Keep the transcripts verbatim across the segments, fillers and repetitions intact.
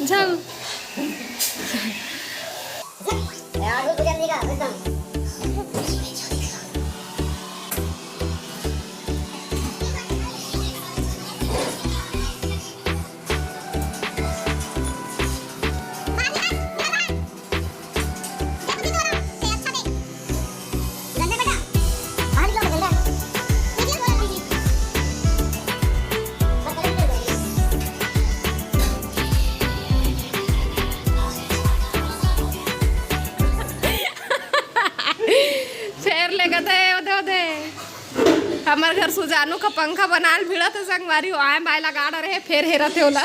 झल। फेर लेगत हे ओदे ओदे। हमर घर सुजानू का पंखा बनाल भिड़त हे संगवारी हो, आए बाय लगा डरे हे, फेर हेरत हे ओला।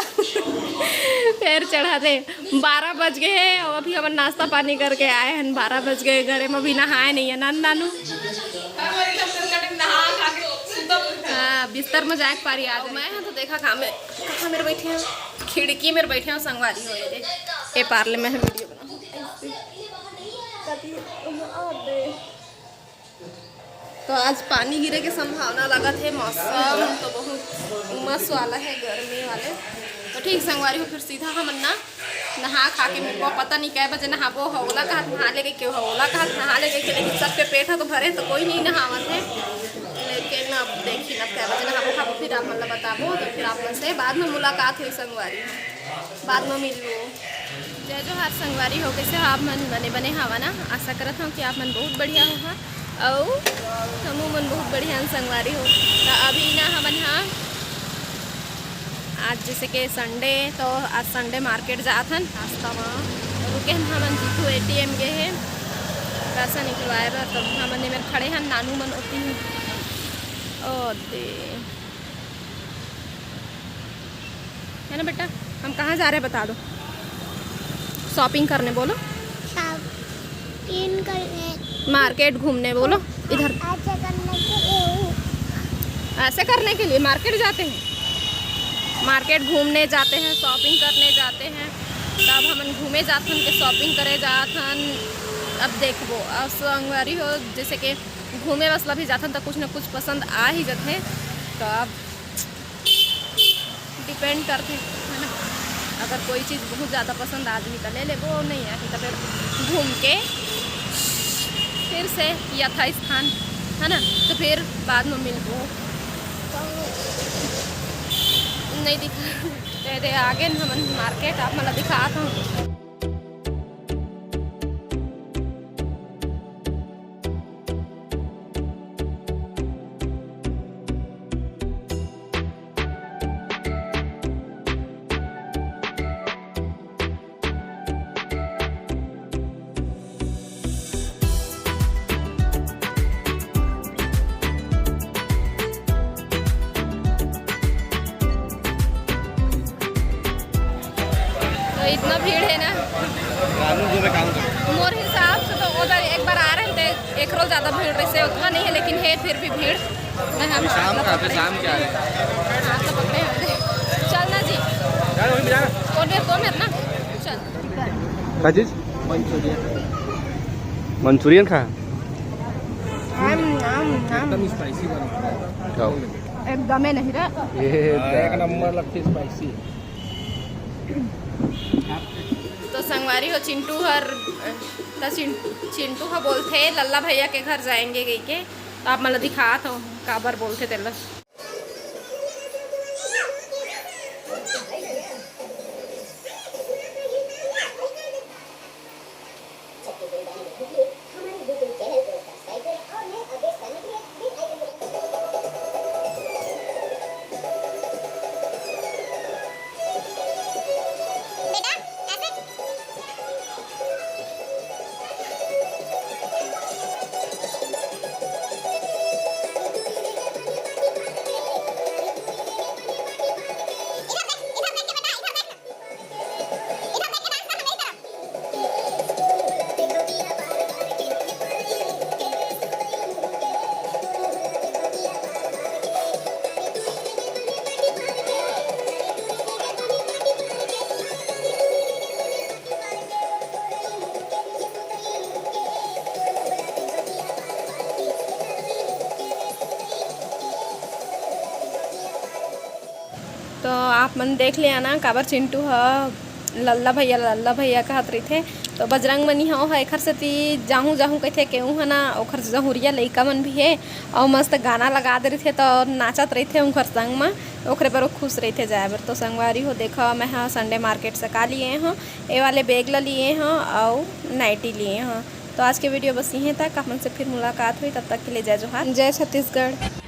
फेर चढ़ा दे। बारह बज गए हे अउ अभी हमन नाश्ता पानी करके आए हन। बारह बज गए, घरे में अभी नहाए नहीं है ना नानू। हाँ, बिस्तर में जाए के पारी आज। मैं ह तो देखा कहाँ में, कहाँ मेर बैठे हँव, खिड़की मेर बैठे हँव संगवारी हो। ये दे, ये पार्ले में ह वीडियो बना। तो आज पानी गिरे के संभावना लगत हे, मौसम तो बहुत उमस वाला हे, गर्मी वाले। तो ठीक संगवारी हो, फिर सीधा हमन ना नहा खा के मिलबो। पता नहीं कै बजे नहाबो, ह ओला कहत नहा लेके, केहू ह ओला कहत नहा लेके, लेकिन सबके पेट ह तो भरे, तो कोई नहीं नहावत हे। लेकिन अब देखी ना कै बजे नहाबो खाबो, फिर आप मन ला बताबो, तो फिर आप मन से बाद में मुलाकात होई संगवारी हो, बाद में मिलबो। जय जोहार संगवारी हो, कैसे हो आप मन? बने बने हवा ना? आशा करत हूँ कि आप मन बहुत बढ़िया हो हा, अउ हमू मन बहुत बढ़िया हन संगवारी हो। तो अभी ना हमन हा आज जैसे कि संडे, तो आज संडे मार्केट जात हन। रास्ता में रुके हन हमन जीतू एटीएम गे हे पैसा निकलवाए बर, तो हमन एमेर खड़े हन, नानू मन ओती हन। ओ दे, है ना बेटा, हम कहाँ जा रहे हैं बता दो। शॉपिंग करने बोलो। शॉपिंग करने। मार्केट घूमने बोलो। इधर। ऐसे करने के लिए। ऐसे करने के लिए मार्केट जाते हैं, मार्केट घूमने जाते हैं, शॉपिंग करने जाते हैं। तब हमन घूमे जाथन के शॉपिंग करे जाथन। अब देखबो, अब संगवारी हो, जैसे कि घूमे वाला भी जाथन तो कुछ ना कुछ पसंद आ ही जाथे। तो अब डिपेंड करथे, है ना। अगर कोई चीज़ बहुत ज़्यादा पसंद आ जाही तो ले लेबो, नहीं आही तो फिर घूम के फिर से यथा स्थान, है ना, तो फिर बाद में मिलबो। नहीं दिखा, दे दे आगे न हमन मार्केट आप मन ला दिखात हूँ। तो इतना भीड़ है ना। कानून जो मैं काम कर मोर हिसाब से तो उधर एक बार आ रहे थे, एक रोज ज्यादा भीड़ रही से उतना नहीं है, लेकिन है फिर भी भीड़। मैं हम अभी शाम का, फिर शाम क्या है? हाँ, तो पकड़े हुए थे। चल ना जी। यार, वहीं मिला ना। कौन है, कौन है ना? चल। का चीज? मंचूरियन। मंचूरियन खा? आम, आम, आम। एकदम स्पाइसी बना है। खाओ। एकदम ही नहीं रे। ये हाँ, एक नंबर लगती स्पाइसी। तो संगवारी हो, चिंटू हर, त चिं-, चिंटू ह बोलथे लल्ला भैया के घर जाएंगे कहिके, तो आप मन ल दिखात हो काबर बोलथे तेला। तो आप मन देख लिया ना, काबर चिंटू ह लल्ला भैया, लल्ला भैया कहत रहिथे। तो बजरंग मनी ह, ओह एखर सेती जाहूँ जाहूँ कहिथे, केहू ह ना, ओखर जहुरिया लइका मन भी हे, अउ मस्त गाना लगा दे रहिथे, तो नाचत रहिथे उनकर संग म, ओखरे बर वो खुश रहिथे जाए बर। तो संगवारी हो, देखा, मैं ह संडे मार्केट से का लिए हूँ, ए वाले बैग ला लिए हूँ, अउ नाइटी लिए हूँ। तो आज के वीडियो बस इहें तक, अपन से फिर मुलाकात हुई, तब तक के लिए जय जोहार, जय छत्तीसगढ़।